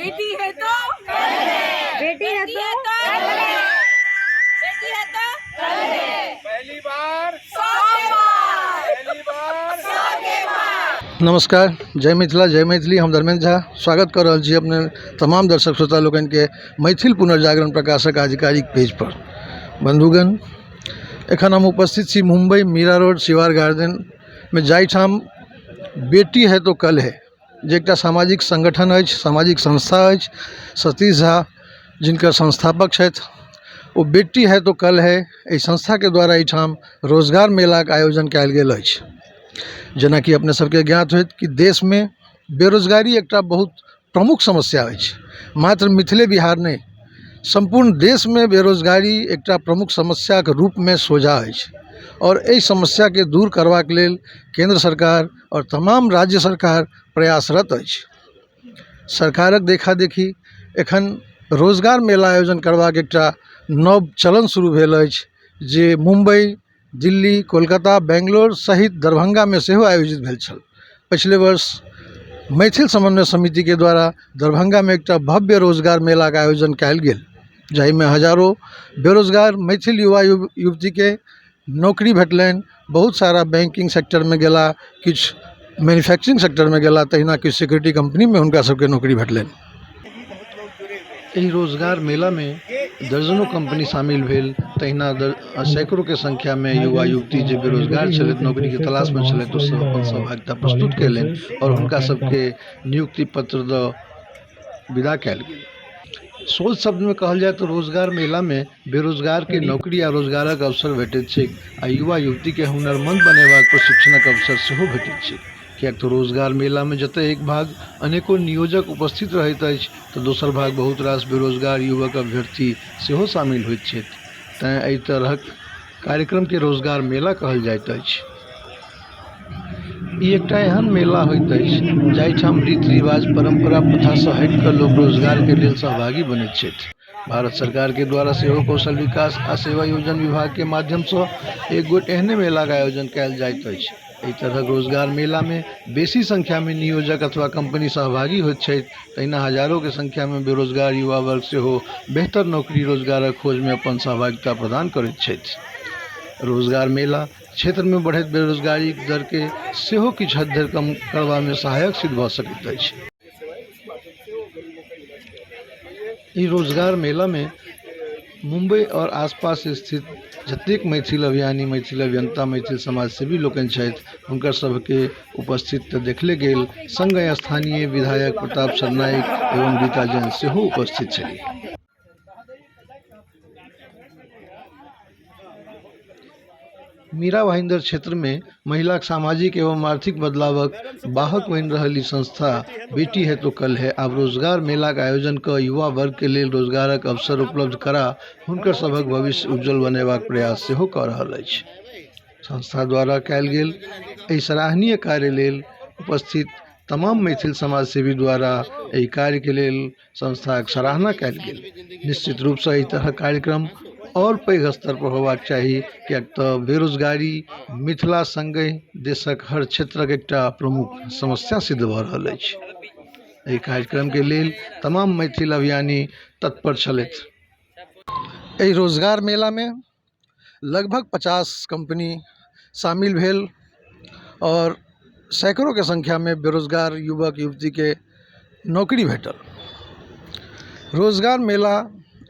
बेटी है तो कल है, बेटी है बेटी तो है तो कल है, बेटी है तो कल है। पहली बार, 100 के पार, पहली बार 100 के पार। नमस्कार, जय मिथिला, जय मैथिली। हम धर्मेंद्र झा स्वागत कर रहल छी अपने तमाम दर्शक श्रोता लोकनिके मैथिल पुनर्जागरण प्रकाशक आधिकारिक पेज पर। बंधुगण, एखन हम उपस्थित छी मुंबई मीरा रोड शिवार गार्डनमे, जाहिठाम बेटी है तो कल है जे एकटा सामाजिक संगठन अछि, सामाजिक संस्था अछि। सतीश झा जिनकर संस्थापक छथि, ओ बेटी है तो कल है एहि संस्थाके द्वारा एहिठाम रोजगार मेलाके आयोजन कयल गेल अछि। जेनाकि अपने सबके ज्ञात होयत कि देशमे बेरोजगारी एकटा बहुत प्रमुख समस्या अछि। मात्र मिथिले बिहार नहि, सम्पूर्ण देशमे बेरोजगारी एकटा प्रमुख समस्याके रूपमे सोझा अछि आओर एहि समस्याके दूर करबाक लेल केन्द्र सरकार आओर तमाम राज्य सरकार प्रयासरत अछि। सरकारक देखा देखी एखन रोजगार मेला आयोजन करबाक एकटा नव चलन शुरू भेल अछि, जे मुम्बई, दिल्ली, कोलकाता, बेंगलोर सहित दरभंगामे सेहो आयोजित भेल छल। पछिले वर्ष मैथिल समन्वय समितिके द्वारा दरभंगामे एकटा भव्य रोजगार मेलाके आयोजन कयल गेल, जाहिमे हजारो बेरोजगार मैथिल युवा युवतीके नौकरी भेटलनि। बहुत सारा बैंकिंग सेक्टरमे गेला, किछु मैन्युफैक्चरिंग सेक्टरमे गेला, तहिना किछु सिक्योरिटी कंपनीमे हुनका सबके नौकरी भेटलनि। एहि रोजगार मेलामे दर्जनों कंपनी शामिल भेल, तहिना सैकड़ोंके संख्यामे युवा युवती जे बेरोजगार छलथि, नौकरीके तलाशमे छलथि, ओ सब अपन सहभागिता प्रस्तुत कयलनि आओर हुनका सबके नियुक्ति पत्र दऽ विदा कयल गेल। सोझ शब्दमे कहल जाय तऽ रोजगार मेलामे बेरोजगारके नौकरी आ रोजगारक अवसर भेटैत छैक आ युवा युवतीके हुनरमंद बनेबाक प्रशिक्षणक अवसर सेहो भेटैत छैक। किएक तऽ रोजगार मेलामे जतय एक भाग अनेको नियोजक उपस्थित रहैत अछि तऽ दोसर भाग बहुत रास बेरोजगार युवक अभ्यर्थी सेहो शामिल होइत छथि। तैँ एहि तरहक कार्यक्रमके रोजगार मेला कहल जाइत अछि। ई एकटा एहन मेला होइत अछि जाहिठाम रीति रिवाज, परम्परा, प्रथासँ हटि कऽ लोक रोजगारके लेल सहभागी बनैत छथि। भारत सरकारके द्वारा सेहो कौशल विकास आ सेवा योजन विभागके माध्यमसँ एक गोट एहने मेलाके आयोजन कयल जाइत अछि। एहि तरहक रोजगार मेलामे बेसी संख्यामे नियोजक अथवा कंपनी सहभागी होइत छथि, तहिना हजारोके संख्यामे बेरोजगार युवा वर्ग सेहो बेहतर नौकरी रोजगारक खोजमे अपन सहभागिता प्रदान करैत छथि। रोजगार मेला क्षेत्रमे बढ़ैत बेरोजगारीक दरके सेहो किछु हद धरि कम करबामे सहायक सिद्ध भऽ सकैत अछि। ई रोजगार मेलामे मुम्बई आओर आसपास स्थित जतेक मैथिल अभियानी, मैथिल अभियंता, मैथिल समाजसेवी लोकनि छथि, हुनकर सबके उपस्थित तऽ देखले गेल, संगहि स्थानीय विधायक प्रताप सरनाईक एवं गीता जैन सेहो उपस्थित छलीह। मीरा भाईंदर क्षेत्रमे महिलाक सामाजिक एवं आर्थिक बदलावक वाहक बनि रहल ई संस्था बेटी है तो कल है आब रोजगार मेलाक आयोजन कऽ युवा वर्गके लेल रोजगारक अवसर उपलब्ध करा हुनकर सभक भविष्य उज्जवल बनेबाक प्रयास सेहो कऽ रहल अछि। संस्था द्वारा कयल गेल एहि सराहनीय कार्य लेल उपस्थित तमाम मैथिल समाजसेवी द्वारा एहि कार्यके लेल संस्थाक सराहना कयल गेल। निश्चित रूपसँ एहि तरहक कार्यक्रम आओर पैघ स्तर पर होबाक चाही, किएक तऽ बेरोजगारी मिथिला संगहि देशक हर क्षेत्रक एकटा प्रमुख समस्या सिद्ध भऽ रहल अछि। एहि कार्यक्रमके लेल तमाम मैथिल अभियानी तत्पर छलथि। एहि रोजगार मेलामे लगभग 50 कंपनी शामिल भेल आओर सैकड़ोंके संख्यामे बेरोजगार युवक युवतीके नौकरी भेटल। रोजगार मेला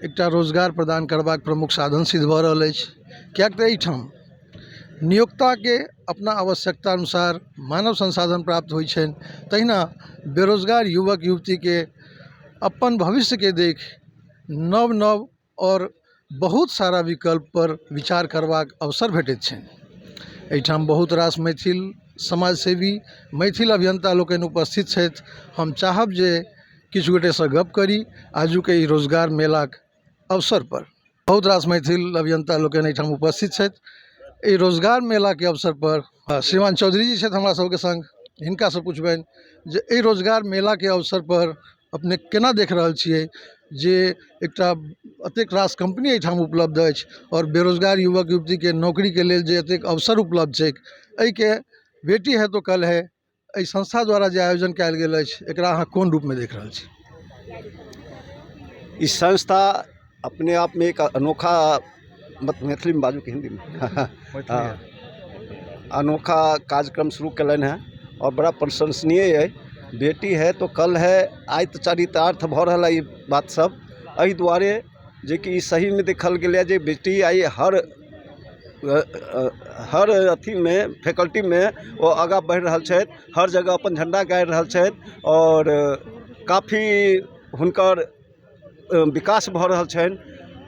एकटा रोजगार प्रदान करबाक प्रमुख साधन सिद्ध भऽ रहल अछि, किएक तऽ एहिठाम नियोक्ताके अपना आवश्यकता अनुसार मानव संसाधन प्राप्त होइ छनि, तहिना बेरोजगार युवक युवतीके अपन भविष्यके देखि नव नव आओर बहुत सारा विकल्पपर विचार करबाक अवसर भेटैत छनि। एहिठाम बहुत रास मैथिल समाजसेवी, मैथिल अभियन्ता लोकनि उपस्थित छथि। हम चाहब जे किछु गोटेसँ गप करी आजुके ई रोजगार मेलाक अवसरपर। बहुत रास मैथिल अभियन्ता लोकनि एहिठाम उपस्थित छथि। एहि रोजगार मेलाके अवसरपर श्रीमान चौधरी जी छथि हमरा सबके सङ्ग, हिनकासँ पुछबनि जे एहि रोजगार मेलाके अवसरपर अपने केना देख रहल छियै जे एकटा एतेक रास कम्पनी एहिठाम उपलब्ध अछि आओर बेरोजगार युवक युवतीके नौकरीके लेल जे एतेक अवसर उपलब्ध छैक, एहिके बेटी है तो कल है एहि संस्था द्वारा जे आयोजन कयल गेल अछि, एकरा अहाँ कोन रूपमे देख रहल छी? ई संस्था अपने आपमे एक अनोखा, मैथिलीमे बाजू कि हिन्दीमे? हाँ, अनोखा कार्यक्रम शुरू केलनि हेँ आओर बड़ा प्रशंसनीय अइ। बेटी है तो कल है, आइ तऽ चरितार्थ भऽ रहल है ई बात सब। एहि दुआरे जेकि ई सहीमे देखल गेलैए जे बेटी आइ हर हर अथीमे फैकल्टीमे ओ आगाँ बढ़ि रहल छथि, हर जगह अपन झण्डा गाड़ि रहल छथि आओर काफी हुनकर विकास भऽ रहल छनि।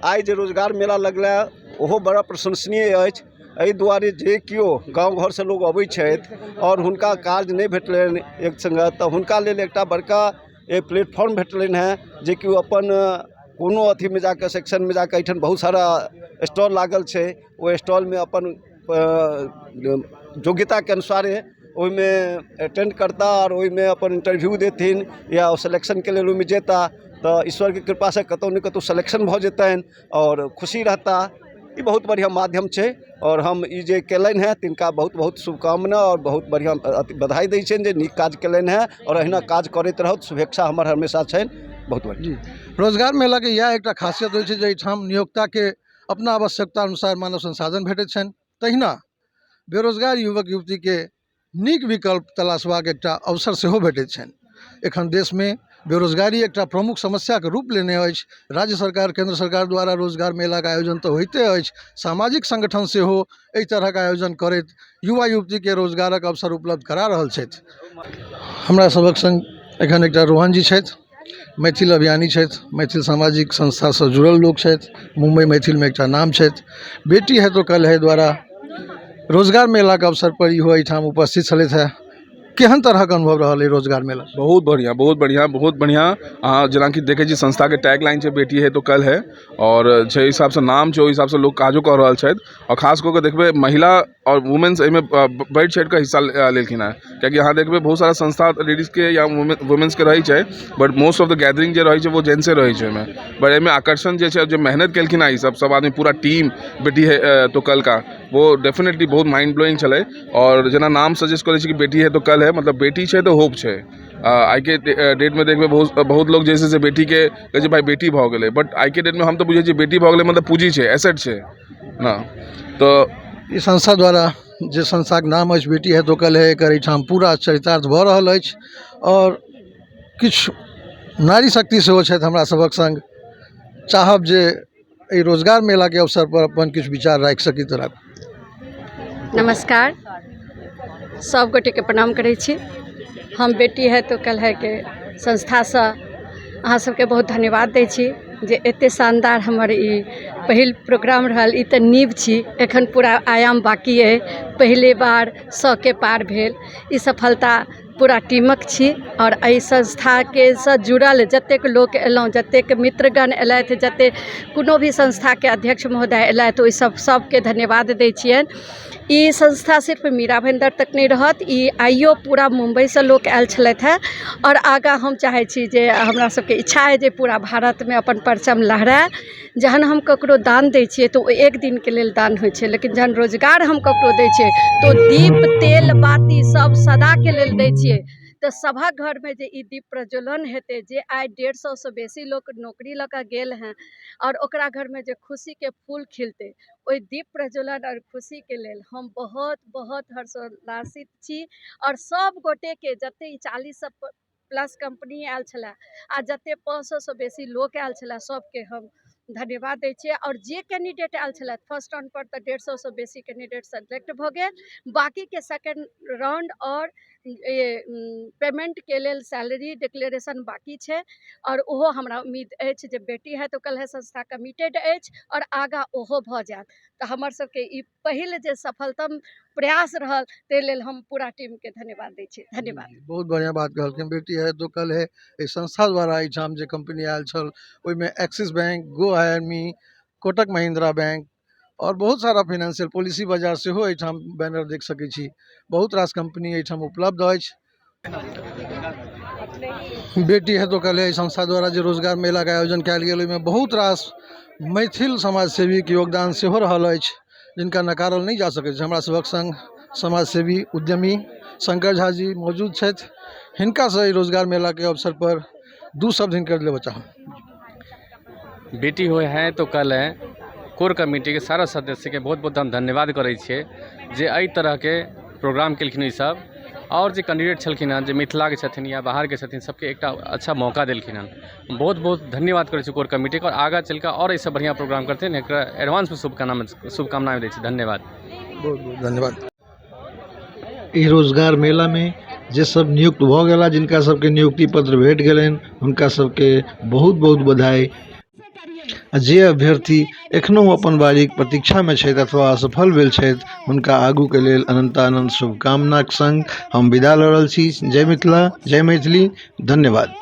आइ जे रोजगार मेला लगलै ओहो बड़ा प्रशंसनीय अछि। एहि दुआरे जे केओ गाँव घरसँ लोक अबै छथि आओर हुनका काज नहि भेटलनि एक सङ्गे, तऽ हुनका लेल एकटा बड़का एक प्लेटफॉर्म भेटलनि हेँ जेकि ओ अपन कोनो अथीमे जाकऽ सेक्शनमे जाकऽ, एहिठाम बहुत सारा स्टॉल लागल छै, ओहि स्टॉलमे अपन योग्यताके अनुसारे ओहिमे अटेंड करता आओर ओहिमे अपन इंटरव्यू देथिन या सिलेक्शनके लेल ओहिमे जेता, तऽ ईश्वरके कृपासँ कतहु ने कतहु सिलेक्शन भऽ जेतनि आओर खुशी रहता। ई बहुत बढ़िआँ माध्यम छै आओर हम ई जे केलनि हेँ तिनका बहुत बहुत शुभकामना आओर बहुत बढ़िआँ अथी बधाई दै छियनि जे नीक काज केलनि हेँ आओर अहिना काज करैत रहथु, शुभेच्छा हमर हमेशा छनि। बहुत बढ़िआँ। जी, रोजगार मेलाके इएह एकटा खासियत होइ छै जे एहिठाम नियोक्ताके अपना आवश्यकता अनुसार मानव संसाधन भेटैत छनि, तहिना बेरोजगार युवक युवतीके नीक विकल्प तलाशबाक एकटा अवसर सेहो भेटैत छनि। एखन देशमे बेरोजगारी एकटा प्रमुख समस्याके रूप लेने अछि। राज्य सरकार, केन्द्र सरकार द्वारा रोजगार मेलाके आयोजन तऽ होइते अछि, सामाजिक संगठन सेहो एहि तरहक आयोजन करैत युवा युवतीके रोजगारक अवसर उपलब्ध करा रहल छथि। हमरा सभक सङ्ग एखन एकटा रोहन जी छथि, मैथिल अभियानी छथि, मैथिल सामाजिक संस्थासँ जुड़ल लोक छथि, मुम्बई मैथिलमे एकटा नाम छथि। बेटी है तो कल है द्वारा रोजगार मेलाके अवसर पर इहो एहिठाम उपस्थित छलथि हेँ। केहन तरहक अनुभव रहल एहि रोजगार मेला? बहुत बढ़िआँ, बहुत बढ़िआँ, बहुत बढ़िआँ। अहाँ जेनाकि देखै छी संस्थाके टैग लाइन छै बेटी है तो कल है, आओर जे हिसाबसँ नाम छै ओहि हिसाबसँ लोक काजो कऽ रहल छथि। आओर खास कऽ कऽ देखबै महिला आओर वुमेन्स एहिमे बढ़ि चढ़िकऽ हिस्सा लेलखिन हेँ, कियाकि अहाँ देखबै बहुत सारा संस्था लेडीजके या वुमेन्सके रहै छै, but most of the gathering जे रहै छै वो जेंट्से रहै छै ओहिमे। बट एहिमे आकर्षण जे छै, जे मेहनत केलखिन हेँ ई सब सब आदमी, पूरा टीम बेटी है तो कल का, वो डेफिनेटली बहुत माइंड ब्लोइंग छलै। आओर जेना नाम सजेस्ट करै छै कि बेटी है तो कल है, मतलब बेटी छै तऽ होप छै। आइके डेटमे देखबै बहुत बहुत लोग जे छै से बेटीके कहै छै भाइ बेटी भऽ गेलै, बट आइके डेटमे हम तऽ बुझै छियै बेटी भऽ गेलै मतलब पूँजी छै, एसेट छै ने। तऽ ई संस्था द्वारा, जे संस्थाके नाम अछि बेटी है तो कल है, एकर एहिठाम पूरा चरितार्थ भऽ रहल अछि। आओर किछु नारी शक्ति सेहो छथि हमरा सभक सङ्ग, चाहब जे एहि रोजगार मेलाके अवसर पर अपन किछु विचार राखि सकी तऽ राखू। नमस्कार, सब गोटेके प्रणाम करै छी। हम बेटी है तो कल है के संस्थासँ अहाँ सबके बहुत धन्यवाद दै छी जे एते शानदार हमर ई पहिल प्रोग्राम रहल। ई तऽ नींव छी, एखन पूरा आयाम बाकी अइ। पहिले बार 100के पार भेल, ई सफलता पूरा टीमक छी आओर एहि संस्थाके सँ जुड़ल जतेक लोक एलहुँ, जतेक मित्रगण एलथि, जतेक कोनो भी संस्थाके अध्यक्ष महोदय एलथि, ओहि सब सबके धन्यवाद दै छियनि। ई संस्था सिर्फ मीरा भाईंदर तक नहि रहत, ई आइयो पूरा मुम्बईसँ लोक आयल छलथि हेँ। आओर आगाँ हम चाहै छी जे हमरा सबके इच्छा अइ जे पूरा भारतमे अपन परचम लहराए। जहन हम ककरो दान दै छियै तऽ ओ एक दिनके लेल दान होइ छै, लेकिन जहन रोजगार हम ककरो दै छियै तऽ ओ दीप तेल बाती सब सदाके लेल दै छियै। तऽ सभक घरमे जे ई दीप प्रज्वलन हेतै, जे आइ 150सँ बेसी लोक नौकरी लऽ कऽ गेल हेँ, आओर ओकरा घरमे जे खुशीके फूल खिलतै, ओहि दीप प्रज्वलन आओर खुशीके लेल हम बहुत बहुत हर्षोल्लासित छी। आओर सब गोटेके जते ई 40 प्लस कम्पनी आयल छलै आ जते 500सँ बेसी लोक आयल छलै, सबके हम धन्यवाद दै छियै। आओर जे कैंडिडेट आयल छलथि फर्स्ट राउंड पर तऽ 150सँ बेसी कैंडिडेट सेलेक्ट भऽ गेल, बाकीके सेकेंड राउंड आओर पेमेंटके लेल सैलरी डिक्लेरेशन बाकी छै। आओर ओहो हमरा उम्मीद अछि जे बेटी है तो कल है संस्था कमिटेड अछि आओर आगाँ ओहो भऽ जायत। तऽ हमर सबके ई पहिल जे सफलतम प्रयास रहल ताहि लेल हम पूरा टीमके धन्यवाद दै छी। धन्यवाद। बहुत बढ़िआँ बात कहलखिन। बेटी है तो कल है एहि संस्था द्वारा एहिठाम जे कंपनी आयल छल ओहिमे Axis bank, Go Hire Me, Kotak Mahindra bank आओर बहुत सारा फाइनेंशियल पॉलिसी बाजार सेहो एहिठाम बैनर देख सकै छी। बहुत रास कंपनी एहिठाम उपलब्ध अछि। बेटी है तो कल है एहि संस्था द्वारा जे रोजगार मेलाके आयोजन कयल गेल ओहिमे बहुत रास मैथिल समाजसेवीके योगदान सेहो रहल अछि, जिनका नकारल नहि जा सकैत छै। हमरा सभक सङ्ग समाजसेवी उद्यमी शंकर झा जी मौजूद छथि। हिनकासँ एहि रोजगार मेलाके अवसर पर दू शब्द हिनकर लेबऽ चाहब। बेटी होय है तो कल है कोर कमिटीके सारा सदस्यके बहुत बहुत हम धन्यवाद करै छियै जे एहि तरहके प्रोग्राम केलखिन ईसब, आओर जे कैंडिडेट छलखिन हँ जे मिथिलाके छथिन या बाहरके छथिन, सबके एकटा अच्छा मौका देलखिन हँ। बहुत बहुत धन्यवाद करै छी कोर कमिटीके, आओर आगाँ चलिकऽ आओर एहिसँ बढ़िआँ प्रोग्राम करथिन, एकरा एडवांसमे शुभकामना दै छी। धन्यवाद। बहुत बहुत धन्यवाद। ई रोजगार मेलामे जे सब नियुक्त भऽ गेला, जिनका सबके नियुक्ति पत्र भेट गेलनि, हुनका सबके बहुत बहुत बधाई। आ जे अभ्यर्थी एखनहु अपन बारीक प्रतीक्षामे छथि अथवा असफल भेल छथि, हुनका आगूके लेल अनन्तानन्त शुभकामनाक सङ्ग हम विदा लऽ रहल छी। जय मिथिला, जय मैथिली, धन्यवाद।